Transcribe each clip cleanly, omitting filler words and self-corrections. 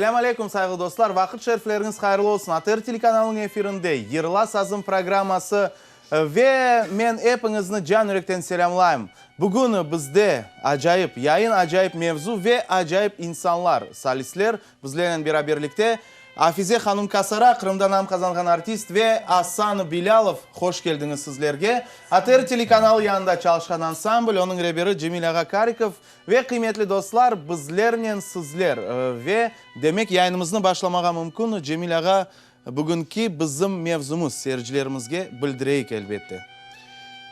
Selâm aleyküm, sayğılı dostlar! Vaqıt şerifleriñiz hayırlı olsun! ATR telekanalınıñ efirinde Yırla sazım programması ve men epiñizni can-yürekten selâmlayım. Bugün bizde acayip yayın, acayip mevzu ve acayip insanlar, solistler bizlernen beraberlikte. Afize hanum Kasara, Qırımda nam qazanğan artist ve Asan Bilâlov, hoş keldiñiz sizlerge. ATR telekanalı yanında çalışqan ansambl, onıñ reberi Cemil ağa Karikov ve qıymetli dostlar, bizlernen sizler. Ve, demek, yayınımıznı başlamağa mümkün. Cemil ağa, bugünki bizim mevzumız seyircilerimizge bildireyik, elbette.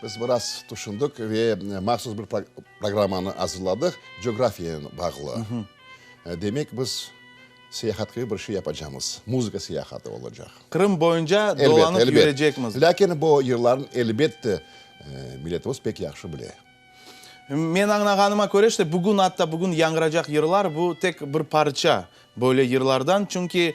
Biz biraz tüşündik ve mahsus bir programmanı azırladıq, coğrafiyanen bağlı. Demek, biz Seyahat kibi bir şey yapacamız. Muzıka seyahatı olacaq. Qırım boyunca dolanıp yürecekmiz. Lâkin bu yırlarnı elbette milletimiz pek yahşı bile. Men añlağanıma köre, işte bugün, atta bugün yañğıracaq yırlar, bu tek bir parça böyle yırlardan. Çünki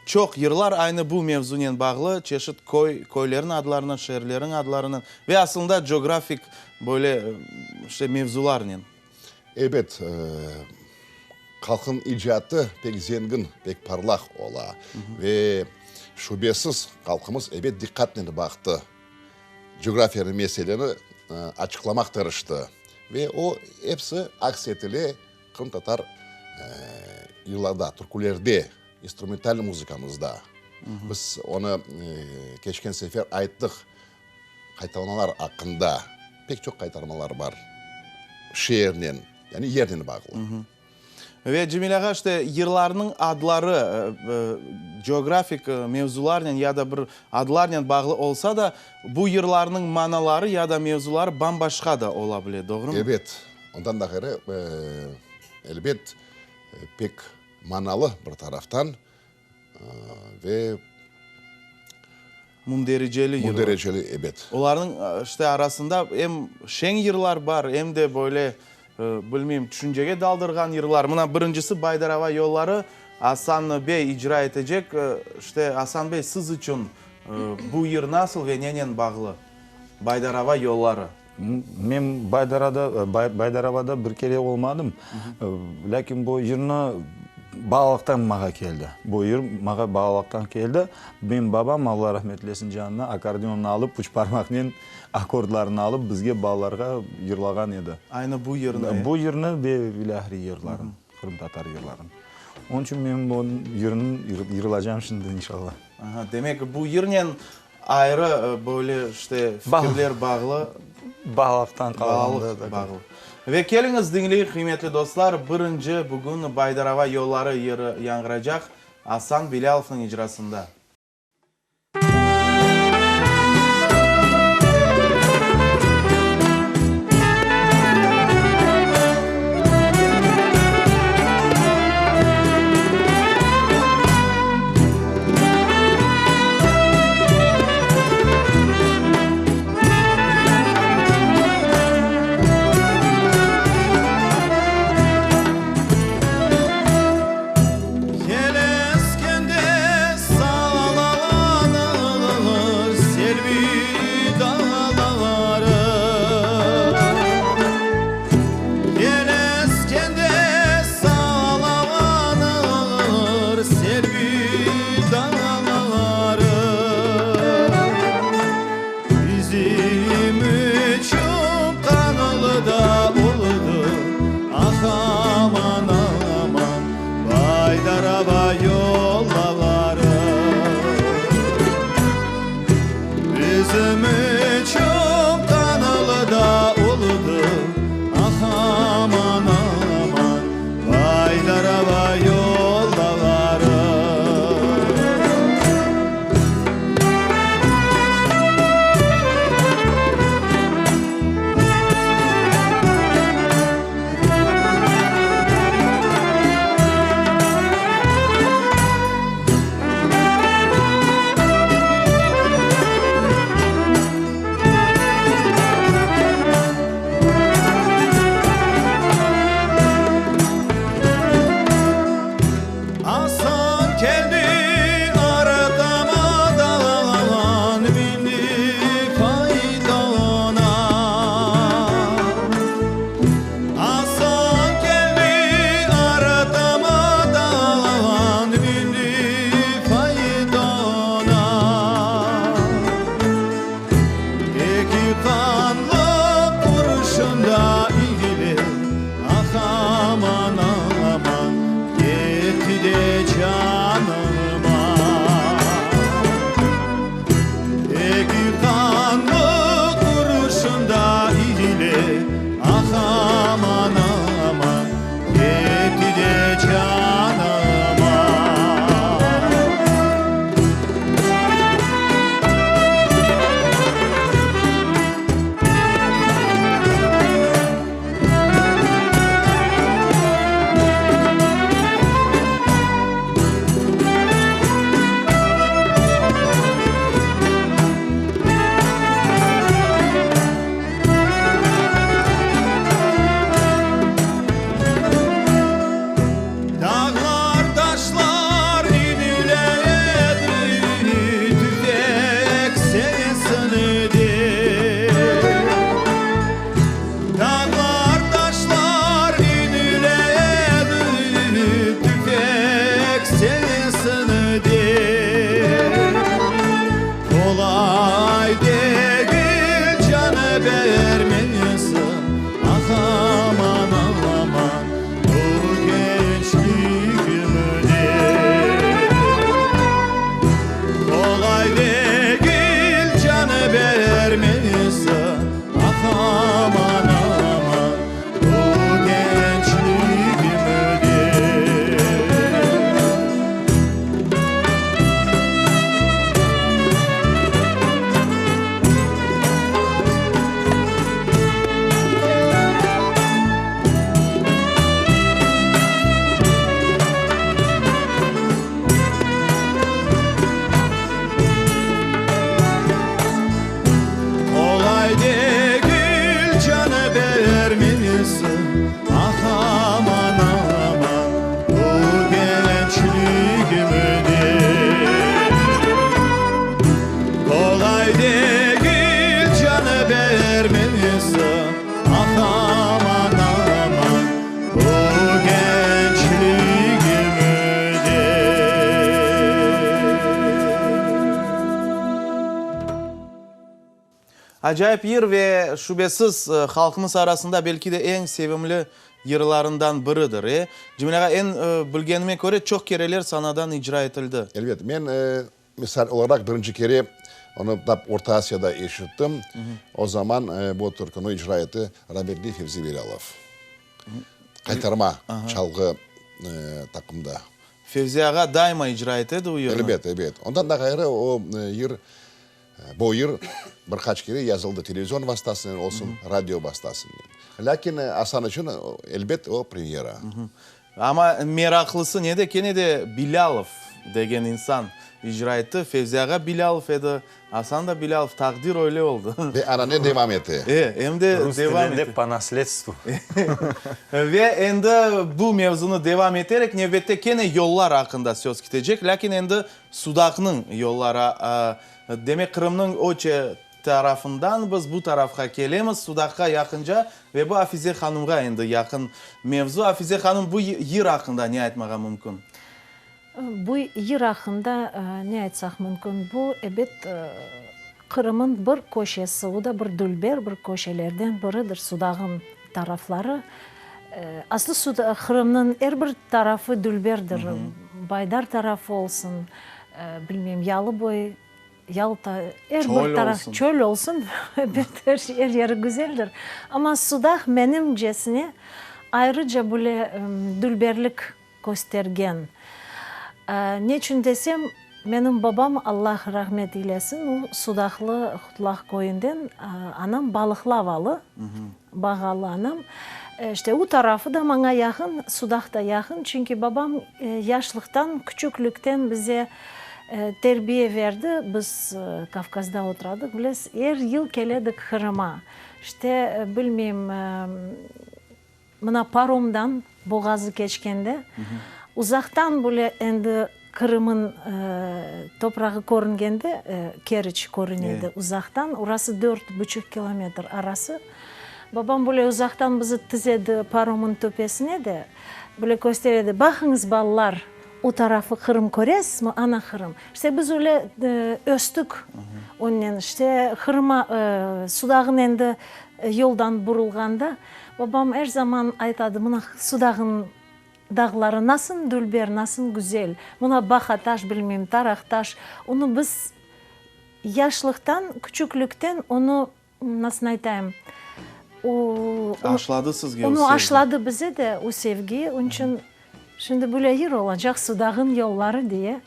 çoq yırlar aynı bu mevzunen bağlı, çeşit köy, köylerniñ adlarınen, şeerlerniñ adlarınen ve aslında coğrafik böyle işte mevzularnen. Ebet, halqnıñ icatı pek zengin, pek parlaq ola. Ve şübesiz, halqımız ebet diqqatnen baqtı, coğrafiyanıñ meseleni açıqlamaq tırıştı. Ve o episi aks etile qırımtatar yırlarda, türkülerde, instrumental muzıkamızda. Biz onı keçken sefer ayttıq. Qaytarmalar aqqında pek çoq qaytarmalar bar, şeernen, yani yernen bağlı. Ve Cemil ağa, işte, yırlarnıñ adları coğrafik mevzularnen ya da bir adlarnen bağlı olsa da, bu yırlarnıñ manaları ya da mevzuları bam-başqa da ola bile, doğrumı? Ebet. Ondan da ğayrı, elbet, pek manalı bir taraftan Ve Mündericeli yırlar. Mündericeli, ebet. Olarnıñ, işte, arasında em şeñ yırlar bar, em de böyle, bilmeyim, tüşüncege daldırğan yırlar. Mına, birincisi Baydarava yolları Asan bey icra etecek. İşte, Asan bey, siz içün bu yır nasıl ve nenen bağlı? Baydarava yolları. Men Baydarada, Baydaravada bir kere olmadım, lâkin bu yırnı balalıqtan maña keldi. Bu yır maña balalıqtan keldi. Menim babam, Alla rahmet eylesin canına, akkordeonnı alıp, üç parmaqnen akkordlarını alıp, bizge, balalarğa yırlağan edi. Aynı bu yırnı? Bu yırnı ve ilâhre yırlarını, qırımtatar yırlarını. Onıñ içün men bu yırnı yırlacam şimdi, inşallah. Aha, demek, bu yırnen Ayrı böyle işte fikirler bağlı. Balalıqtan qalğan. Balalıq bağlı. Ve keliñiz diñleyik, qıymetli dostlar, birinci bugün Baydarava yolları yırı yañğıracaq Asan Bilâlovnıñ icrasında. Yel eskende sağ. Acayip yır ve şübesiz halqımız arasında belki de eñ sevimli yırlarından biridir, e? Cemil ağa, eñ bilgenime köre, çoq kereler sanadan icra etildi. Elbet. Men, misal olaraq, birinci kere onı tap Orta Asiyada eşittim. O zaman bu türküni icra etti rametli Fevzi Bilâlov. Qaytarma çalğı taqımda. Fevzi ağa daima icra ete edi o yırnı? Elbet, elbet. Ondan da ğayrı o yır, bu yır bir qaç kere yazıldı, televizion vastasınen olsun, radio vastasınen. Lâkin Asan içün, elbet, o premyera. Amma meraqlısı nede, kene de Bilâlov degen insan icra etti. Fevzi ağa Bilâlov edi, Asan da Bilâlov, taqdir öyle oldı. Ve anane devam ete. E, em de Rus devam tilinde ete. po nasledstvu. Ve endi bu mevzunı devam eterek, nevbette kene yollar aqqında söz kitecek, lâkin endi Sudaqnıñ yolları, demek Qırımnıñ o tarafından biz bu tarafqa kelemiz, Sudaqqa yaqınca, ve bu Afize hanımğa endi yaqın mevzu. Afize hanım, bu yır aqqında ne aytmağa mümkün? Bu yır aqqında ne aytsaq mümkün? Bu, ebet, Qırımın bir köşesi, o da bir dülber bir köşelerden biridir, Sudağın tarafları. Aslı Qırımnıñ er bir tarafı dülberdir, Baydar tarafı olsun, bilmeyim, Yalıboy, Yalta, er bir taraf, çöl olsun, ebet, er yeri güzeldir. Amma Sudaq menimcesine ayrıca böyle dülberlik köstergen. Neçün desem, menim babam, Allah rahmet eylesin, o Sudaqlı Qutlaq köyünden, anam Balıqlavalı, Bağalı anam. İşte, o tarafı da maña yaqın, Sudaq da yaqın, çünki babam yaşlıqtan, küçüklikten bize terbiye berdi, biz Kavkazda oturadıq, bilesiz, er yıl keledik Qırıma. İşte, bilmeyim, Mına paromdan boğazı keçkende, uzaqtan bile endi Qırımın toprağı körüngende, Keriç körüne edi uzaqtan, orası dört buçuq kilometr arası. Babam böyle uzaqtan bizi tizedi paromın töpesine de, böyle köstere edi, Baqıñız, balalar, o tarafı Qırım, köresizmi, ana Qırım. İşte biz öyle östük onnen. İşte Qırıma, Sudağın endi yoldan burulğanda, Babam er zaman aytadı, mına Sudağın dağları nasıl dülber, nasıl güzel, mına Bahataş, bilmeyim, Taraqtaş, onı biz yaşlıqtan, küçüklikten onı, nasıl aytayım, o, Aşladı sizge o sevgi. Onı aşladı bize de o sevgi, onıñ içün şimdi böyle yır olacaq, Sudağın yolları diye.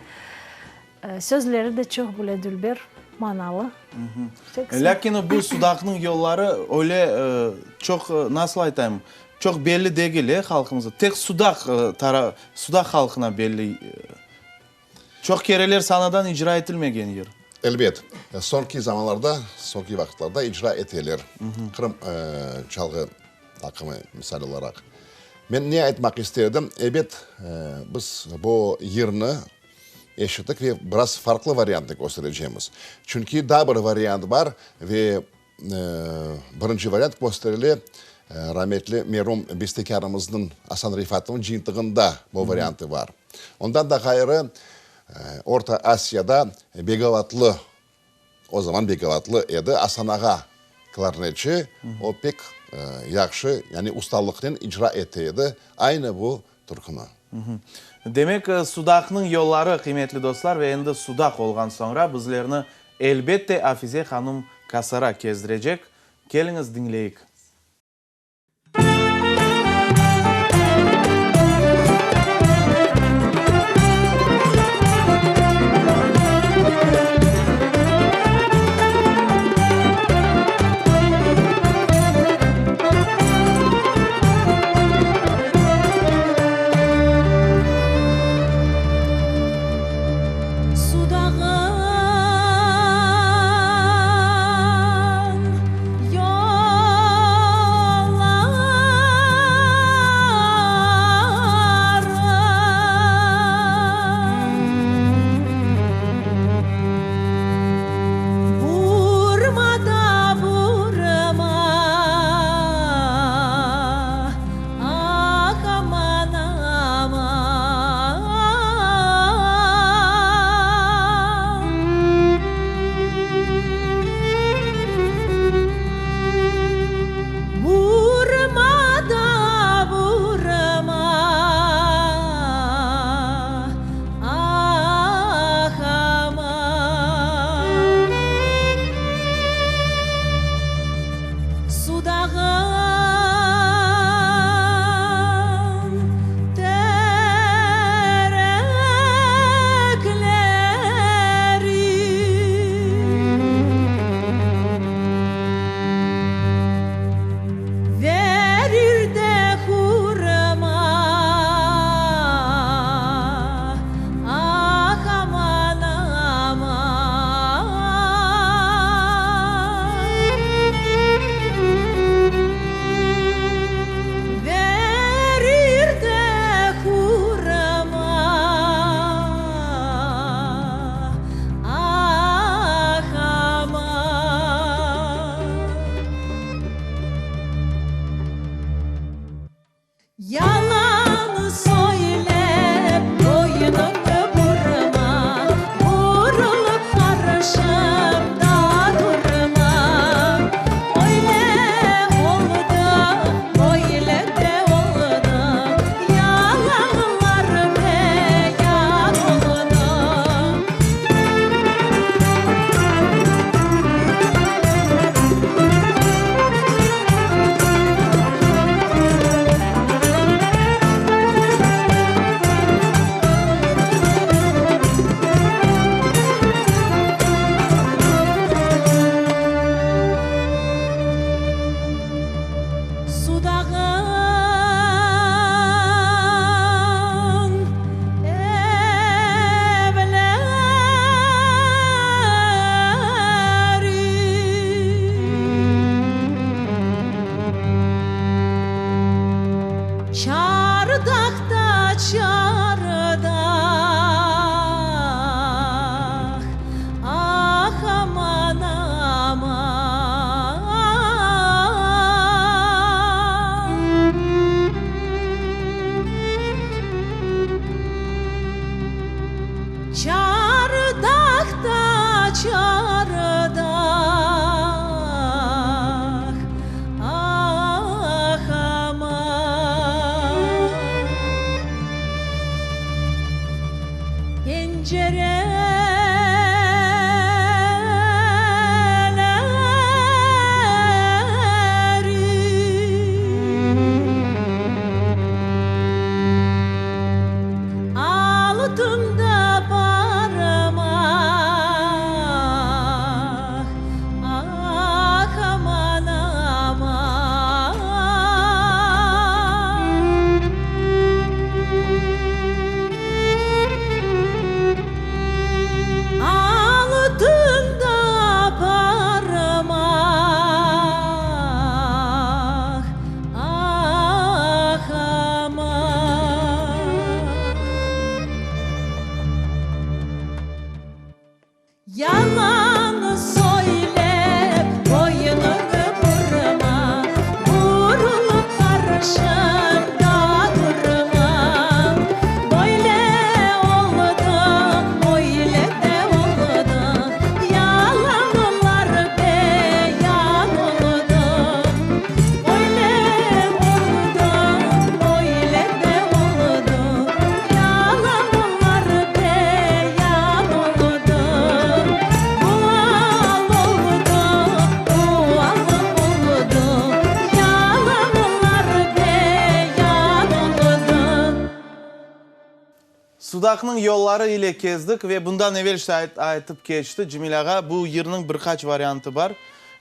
Sözleri de çoq böyle dülber, manalı. Lâkin bu Sudaqnıñ yolları öyle çoq, nasıl aytayım, çoq belli degil, e, halqımızda. Tek Sudaq Sudaq halqına belli. Çoq kereler sanadan icra etilmegen yır. Elbet, soñki zamanlarda, soñki vaqıtlarda icra eteler. Qırım çalğı taqımı misal olaraq. Men ne aytmaq isterdim, ebet, biz bu yırnı Eşittik ve biraz farqlı variantnı kösterecemiz. Çünki daa bir variant bar ve birinci variant kösterile rametli merum bestekârımıznıñ Asan Refatovnıñ cıyıntığında bu variantı bar. Ondan da ğayrı Orta Asiyada Begavatlı, o zaman Begavatlı edi, Asan ağa klarnetçi, o pek yahşı, yani ustalıqnen icra ete edi aynı bu türküni. Demek, Sudaqnıñ yolları, qıymetli dostlar, ve endi Sudaq olğan soñra bizlerni elbette Afize hanım Kasara kezdirecek. Keliñiz diñleyik. Sudağın yolları. Çardaqta çardaq, ah aman. Pencereler Altında parmaq, ah aman, aman. Altında parmaq, Ah, aman! Yalan söylep boyunıñı burma, Burulıp qarşımda turma. Böyle oldı, öyle de oldı, Yalanlar beyan oldı. Öyle oldı, öyle de oldı, Yalanlar beyan oldı. Bu al oldı, bu al oldı, Yalanlar beyan oldı. Sudaqnıñ yolları ile kezdik ve bundan evel işte aytıp keçti Cemil ağa, bu yırnıñ bir qaç variantı bar.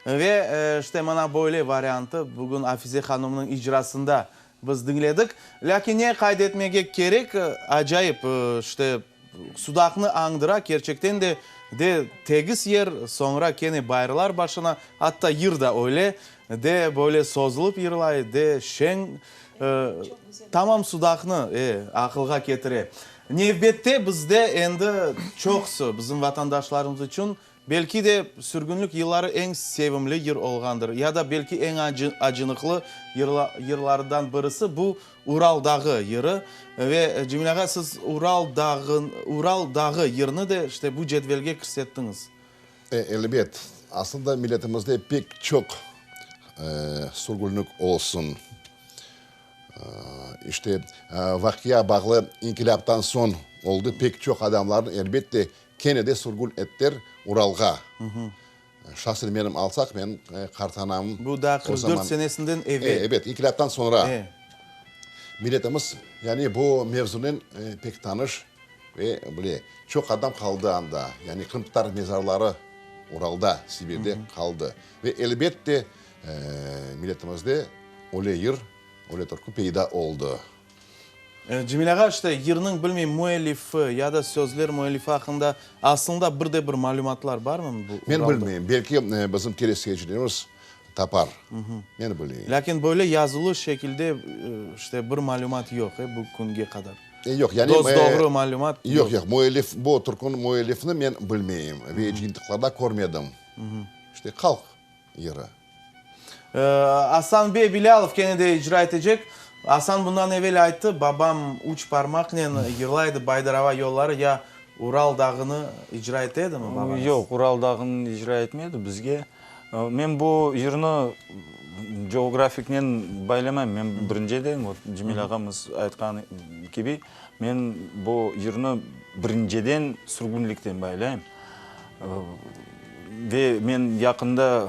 Ve işte mına böyle variantı bugün Afize hanımnıñ icrasında biz diñledik. Lâkin ne qayd etmege kerek, acayip, işte Sudaqnı añdıra, kerçekten de, de tegiz yer, soñra kene bayırlar başına, atta yır da öyle, de böyle sozulıp yırlay, de şeñ, Tamam Sudaqnı, e, aqılğa ketire. Nevbette bizde endi çoqusı bizim vatandaşlarımız içün belki de sürgünlik yılları eñ sevimli yır olğandır, ya da belki eñ acınıqlı yırlardan birisi bu Ural dağı yırı. Ve Cemil ağa, siz Ural dağı, Ural dağı yırını de işte bu cedvelge kirsettiñiz. E, elbet. Aslında milletimizde pek çoq sürgünlik olsun. İşte, vaqia bağlı inkilâptan soñ oldı, pek çoq adamlarnı, elbette, kene de sürgün ettiler Uralğa. Şahsen menim alsaq, menim qartanam Bu daa 44 senesinden evel. E, ebet, inkilâptan soñra. Milletimiz, yani bu mevzunen pek tanış. Ve bile, çoq adam qaldı anda, yani qırımtatar mezarları Uralda, Sibirde qaldı. Ve elbette, milletimizde öyle yır, öyle türkü peyda oldı. Cemil ağa, işte, yırnıñ, bilmeyim, müellifi ya da sözler müellifi aqqında aslında bir de bir malümatlar barmı bu Men bilmeyim, belki bizim teleseyircilerimiz tapar. Men bilmeyim. Lâkin böyle yazılı şekilde, işte, bir malümat yoq, e, bu künge qadar. Yoq, yani. Dos-doğru malümat yoq. Yoq, yoq, müellif, bu türküniñ müellifini men bilmeyim ve cıyıntıqlarda körmedim. İşte, halq yırı. Asan bey Bilâlov kene de icra etecek. Asan bundan evel ayttı, babam üç parmaqnen yırlaydı Baydarava yolları ya Ural dağını icra ete edimi babañız? Yoq, Ural dağını icra etmedi bizge. Men bu yırnı coğrafiknen baylamayım. Men birinciden, vot, Cemil ağamız aytqanı kibi, men bu yırnı birinciden sürgünlikten baylayım. Ve men yaqında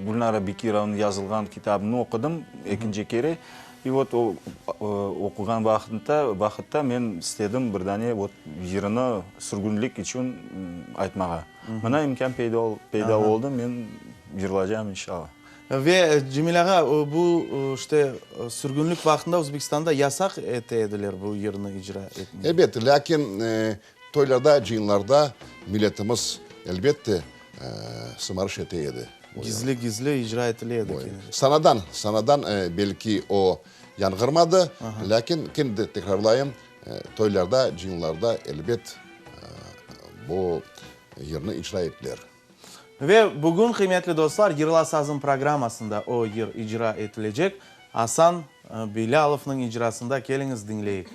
Gülnara Bekirovanıñ yazılğan kitabını oqudım ekinci kere. İ vot, o oquğan vaqıtta, vaqıtta men istedim bir dane vot yırnı sürgünlik içün aytmağa. Mına imkân peyda peyda oldı, men yırlacam inşalla. Ve Cemil ağa, bu işte sürgünlik vaqtında Özbekistanda yasaq ete ediler bu yırnı icra etmege. Ebet, lâkin toylarda, cıyınlarda milletimiz, elbette, sımarış ete edi. Gizli-gizli icra etile edi kene de. Sanadan, sanadan belki o yañğırmadı, lâkin kene de tekrarlayım, Toylarda, cıyınlarda elbet bu yırnı icra ettiler. Ve bugün, qıymetli dostlar, Yırla sazım programmasında o yır icra etilecek. Asan Bilâlovnıñ icrasında keliñiz diñleyik.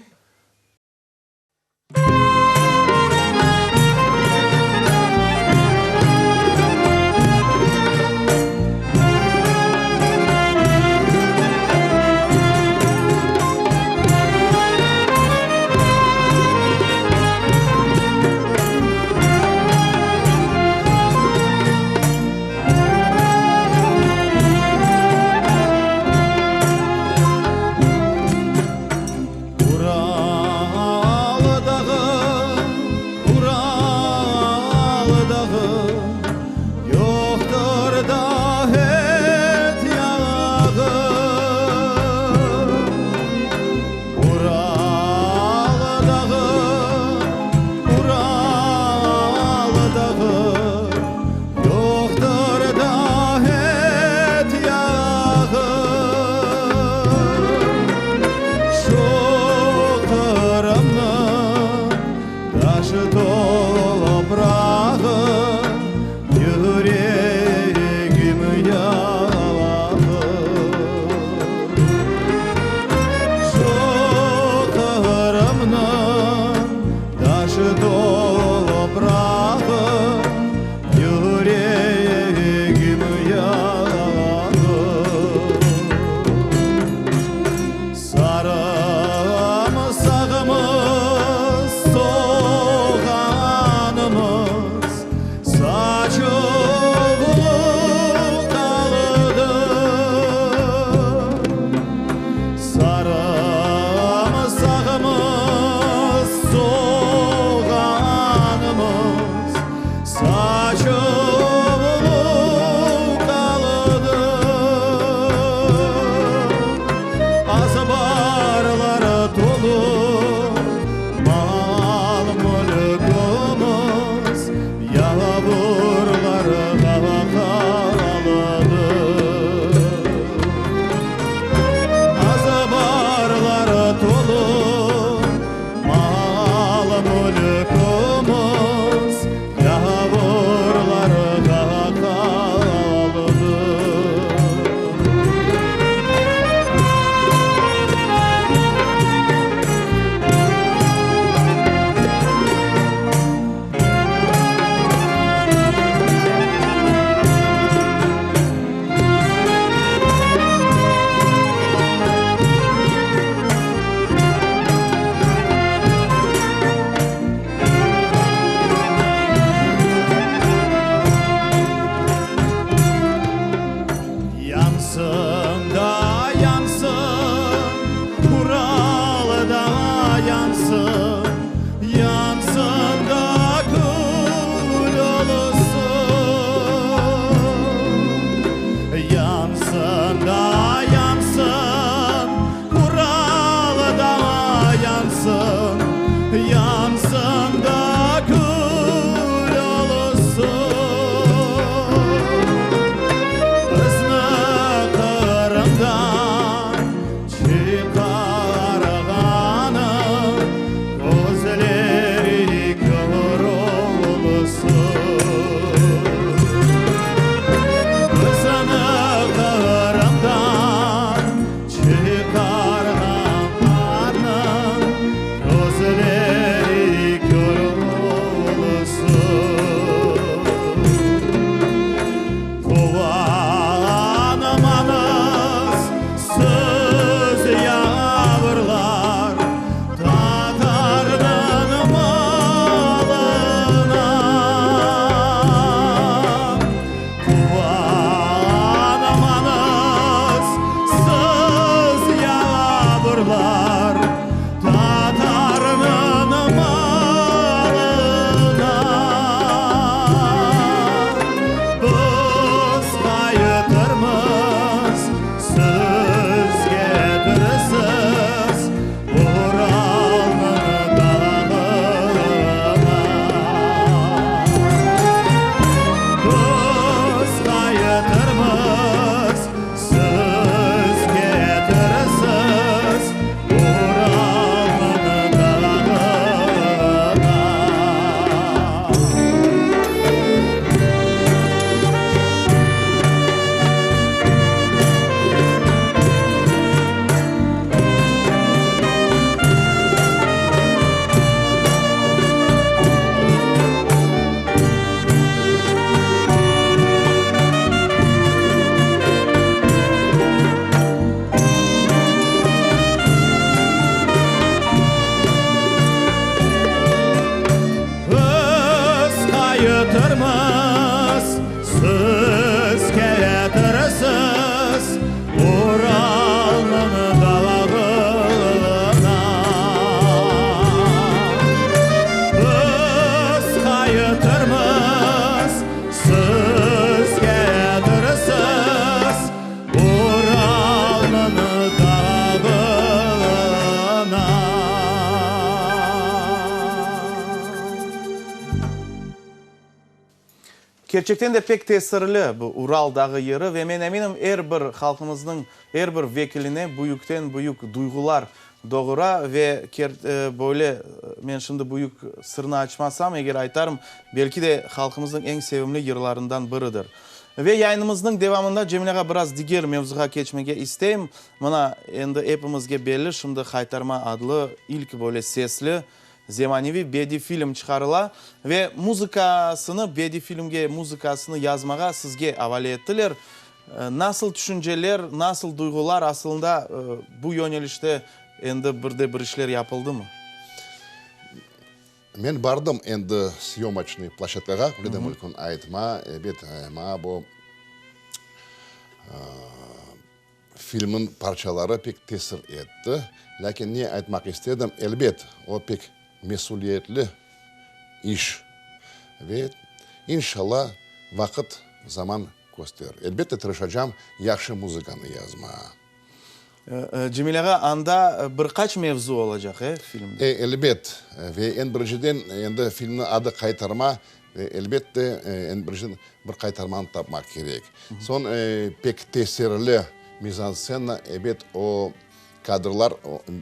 Kerçekten de pek tesirli bu Ural dağı yırı ve men eminim, er bir halqımıznıñ er bir vekiline büyükten büyük duyğular doğura ve böyle, men şimdi büyük sırnı açmasam, eger aytarım, belki de halqımıznıñ eñ sevimli yırlarından biridir. Ve yayınımıznıñ devamında Cemil ağa biraz diger mevzuğa keçmege isteyim. Mına, endi epimizge belli, şimdi Haytarma adlı ilk böyle sesli Zemaneviy bediy film çıqarıla ve muzıkasını, bediy filmge muzıkasını yazmağa sizge avale ettiler. Nasıl tüşünceler, nasıl duyğular, asılında bu yönelişte endi bir de bir işler yapıldımı? Men bardım endi syemoçnıy ploşçadkağa, öyle de mümkün aytma, ebet, maña bu Filmniñ parçaları pek tesir etti. Lâkin ne aytmaq istedim, elbet, o pek mesüliyetli iş ve inşalla vaqıt, zaman kösterir. Elbette tırışacam yahşı muzıkanı yazmağa. Cemil ağa, anda bir qaç mevzu olacaq, e, filmde? E, elbet. Ve eñ birinciden, endi filmniñ adı Qaytarma, Ve elbette, eñ birinciden bir qaytarmanı tapmaq kerek. Soñ pek tesirli mizanstsena, ebet, o kadrlar,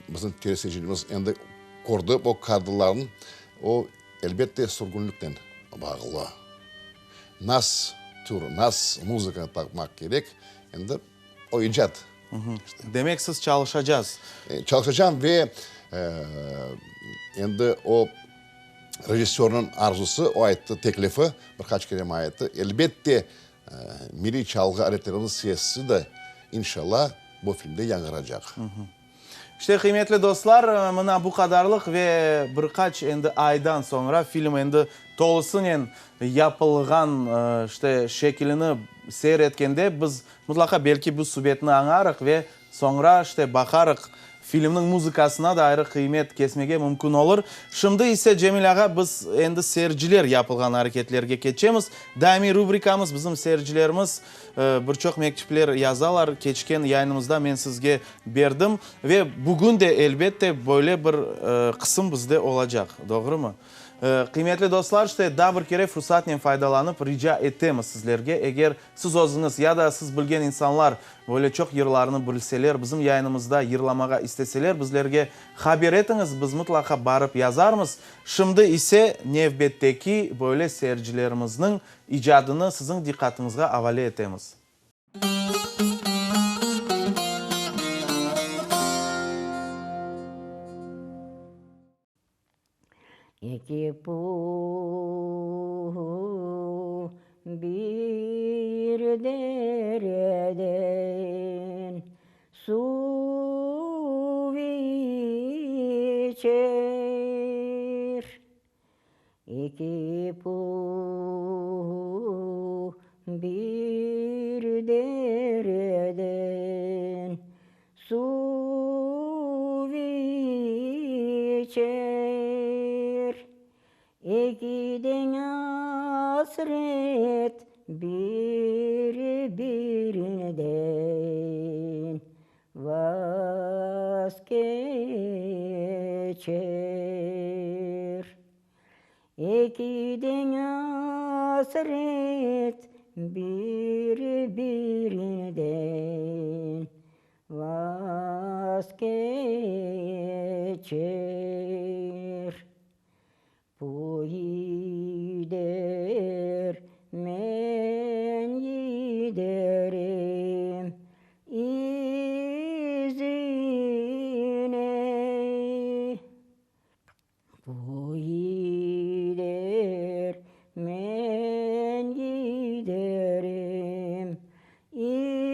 bizim teleseyircilerimiz endi kördi o kadrlarnı, o, elbette, sürgünliknen bağlı. Nas tür, nas muzıkanı tapmaq kerek, endi o icat. Demek, siz çalışacaz. Çalışacam ve endi o Rejissörniñ arzusı, o ayttı, teklifi, bir qaç kere maña ayttı, elbette, milliy çalğı aletleriniñ sesi de, inşallah, bu filmde yañğıracaq. İşte, qıymetli dostlar, mına bu qadarlıq ve bir qaç endi aydan soñra film endi tolusınen yapılğan, işte, şekilini seyir etkende biz mıtlaqa belki bu subetni añarıq ve Soñra, işte, baqarıq, filmniñ muzıkasına da ayrı qıymet kesmege mümkün olur. Şimdi ise, Cemil ağa, biz endi seyirciler yapılğan areketlerge keçemiz. Daimiy rubrikamız, bizim seyircilerimiz bir çoq mektüpler yazalar. Keçken yayınımızda men sizge berdim. Ve bugün de, elbette, böyle bir qısım bizde olacaq. Doğrumı? Qıymetli dostlar, işte, daa bir kere fursatnen faydalanıp, rica etemiz sizlerge, eger Siz özüñiz ya da siz bilgen insanlar böyle çoq yırlarnı bilseler, bizim yayınımızda yırlamağa isteseler, bizlerge haber etiñiz, biz mıtlaqa barıp yazarmız. Şimdi ise nevbetteki böyle seyircilerimizniñ icadını siziñ diqqatıñızğa avale etemiz. Eki pu bir dereden suv içer. Eki pu bir dereden Suv içer, ekiden asret bir-birinden vazgeçer. Ekiden asret bir-birinden Vazgeçer bu yider, men yiderim izine. Bu yider, men yiderim izine.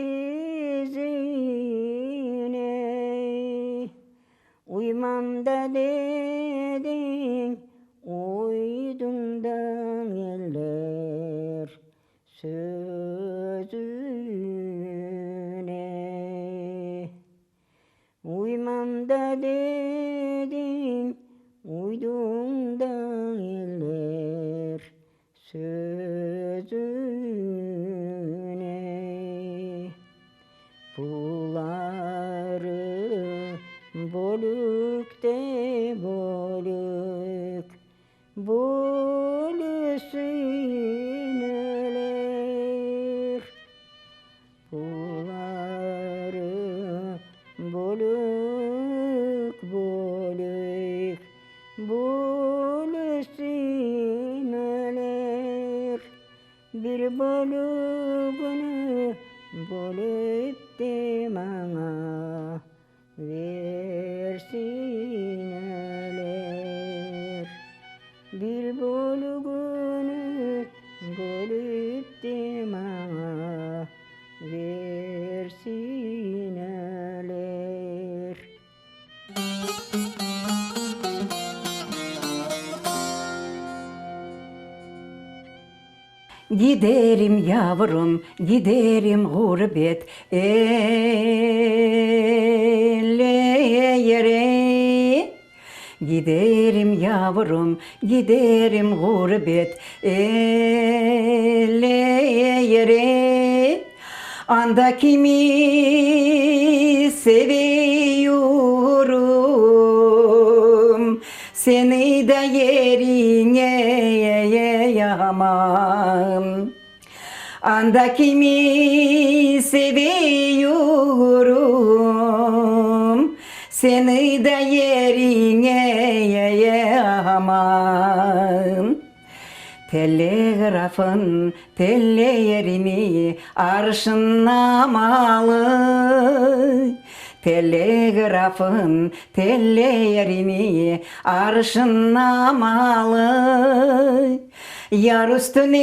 Uymam da dediñ, uydıñ da eller sözüne. Uymam da dediñ, uyduñ da eller sözüne. Pulları bölük de bölük bölüsün eller. Bir bölügini bölip de maña versinler. Bir bölügini bölip de maña versinler. Giderim yavrum, giderim ğurbet ellere. Giderim yavrum, giderim ğurbet ellere. Anda kimi seviyorum, Seni de yerine aman. Anda kimi seviyorum, Seni de yerine aman. Telegrafın tellerini arşınlamalı, Telegrafın tellerini arşınlamalı. Yar üstüne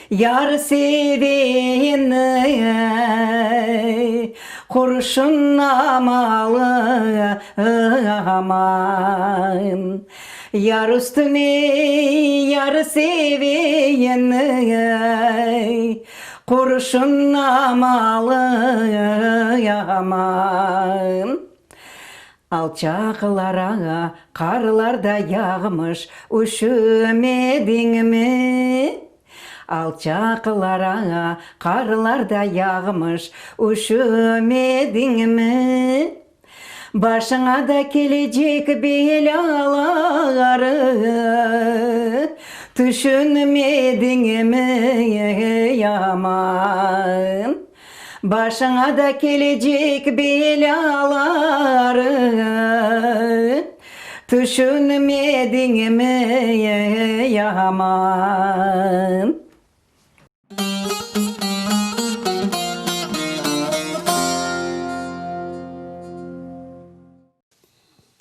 yar seveni qurşunlamalı, aman. Yar üstüne yar seveni qurşunlamalı, aman. Alçaqlara qarlar da yağmış, üşümediñmi? Alçaqlara qarlar da yağmış, üşümediñmi? Başıña da kelecek belâları tüşünmediñmi, aman? Başıña da kelecek belâları tüşünmediñmi, aman?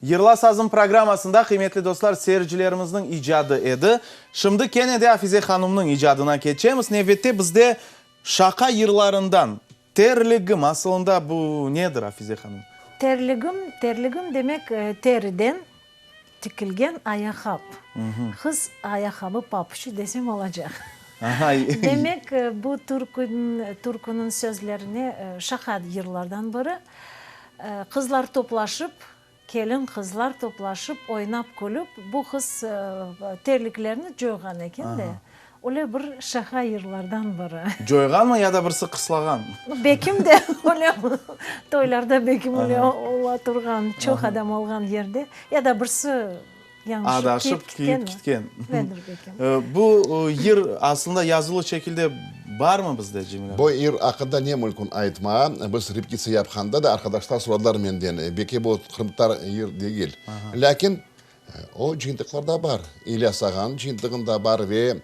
Yırla sazım programmasında, qıymetli dostlar, seyircilerimizniñ icadı edi. Şimdi kene de Afize hanımnıñ icadına keçemiz. Nevbette bizde şaqa yırlarından Terligim, asılında bu nedir, Afize hanım? Terligim, terligim demek teriden tikilgen ayaqap. Qız ayaqabı, papuçı desem olacaq. Demek, bu türküniñ sözlerine şaqa yırlardan biri. Qızlar toplaşıp, kelin qızlar toplaşıp, oynap külüp, bu qız terliklerini coyğan eken de, öyle bir şaqa yırlardan biri. Coyğanmı ya da birisi qıslağan? Bekim de öyle, toylarda bekim öyle ola turğan, çoq adam olğan yerde, ya da birisi yañlışıp kiyip ketken. Bu yır aslında yazılı şekilde barmı bizde, Cemil ağa? Bu yır aqqında ne mümkün aytmağa, biz repetitsiya yapqanda da arqadaşlar soradılar menden, belki bu qırımtatar yır degil. Lâkin o cıyıntıqlarda bar, İlyas ağanıñ cıyıntığında bar ve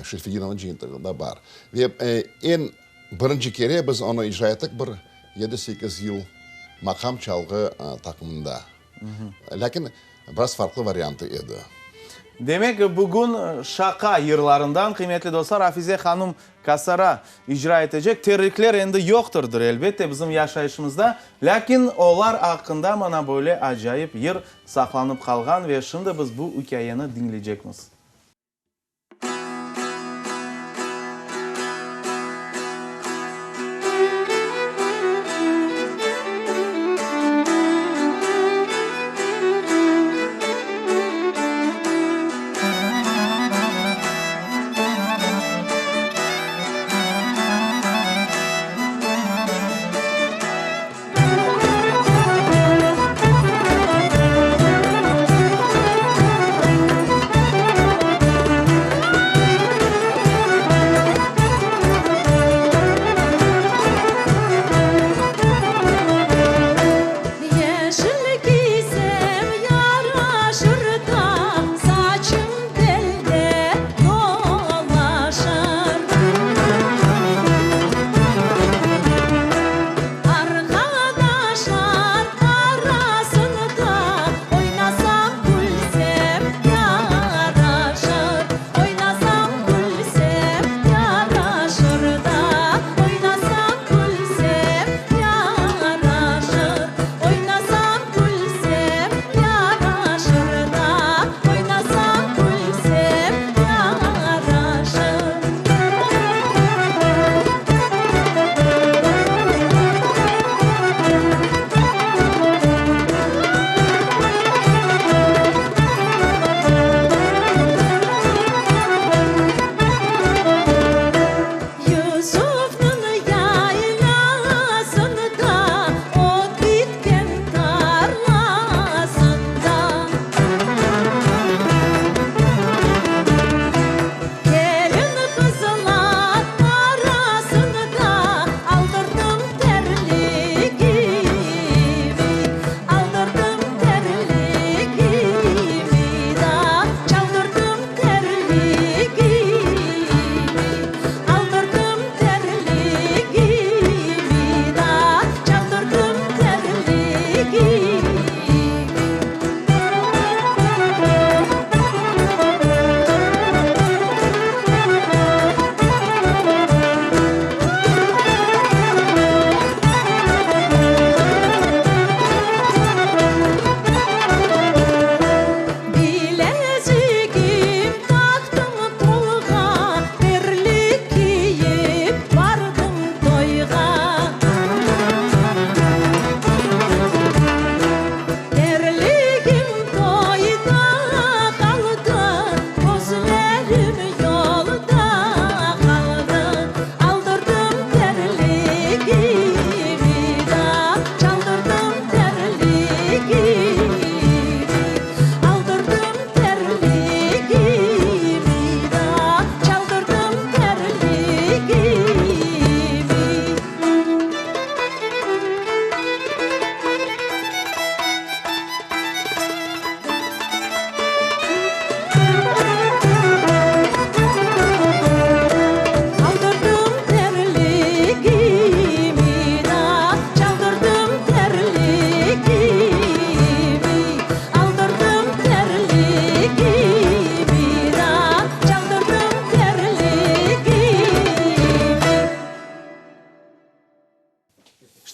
Şerfedinovnıñ cıyıntığında bar. Ve eñ birinci kere biz onı icra ettik bir yedi-sekiz yıl maqam çalğı taqımında. Lâkin biraz farqlı variantı edi. Demek, bugün şaqa yırlarından, qıymetli dostlar, Afize hanım Kasara icra etecek. Terlikler endi yoqtırdır, elbette, bizim yaşayışımızda, lâkin olar aqqında mana böyle acayip yır saqlanıp qalğan ve şimdi biz bu ikâyeni diñleycekmiz.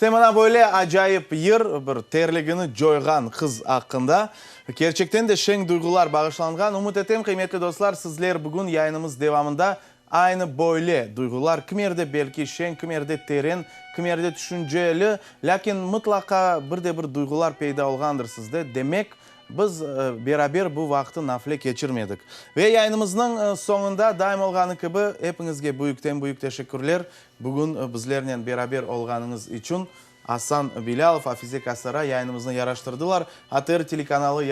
İşte mına böyle acayip yır, bir terligini coyğan qız aqqında. Kerçekten de şeñ duyğular bağışlanğan. Ümüt etem, qıymetli dostlar, sizler bugün yayınımız devamında aynı böyle duyğular, kimerde belki şeñ, kimerde teren, kimerde tüşünceli, lâkin mıtlaqa bir de bir duyğular peyda olğandır sizde. Demek, Biz beraber bu vaqtı nafile keçirmedik. Ve yayınımıznıñ soñunda, daim olğanı kibi, epiñizge büyükten-büyük teşekkürler, bugün bizlernen beraber olğanıñız içün. Asan Bilâlov, Afize Kasara yayınımıznı yaraştırdılar. ATR telekanalı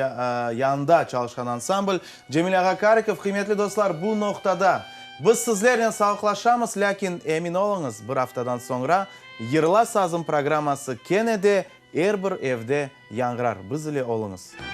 yanında çalışqan ansambl. Cemil ağa Karikov, qıymetli dostlar, bu noqtada biz sizlernen sağlıqlaşamız, lâkin emin oluñız, bir aftadan soñra Yırla sazım programması kene de er bir evde yañğırar. Biz ile oluñız.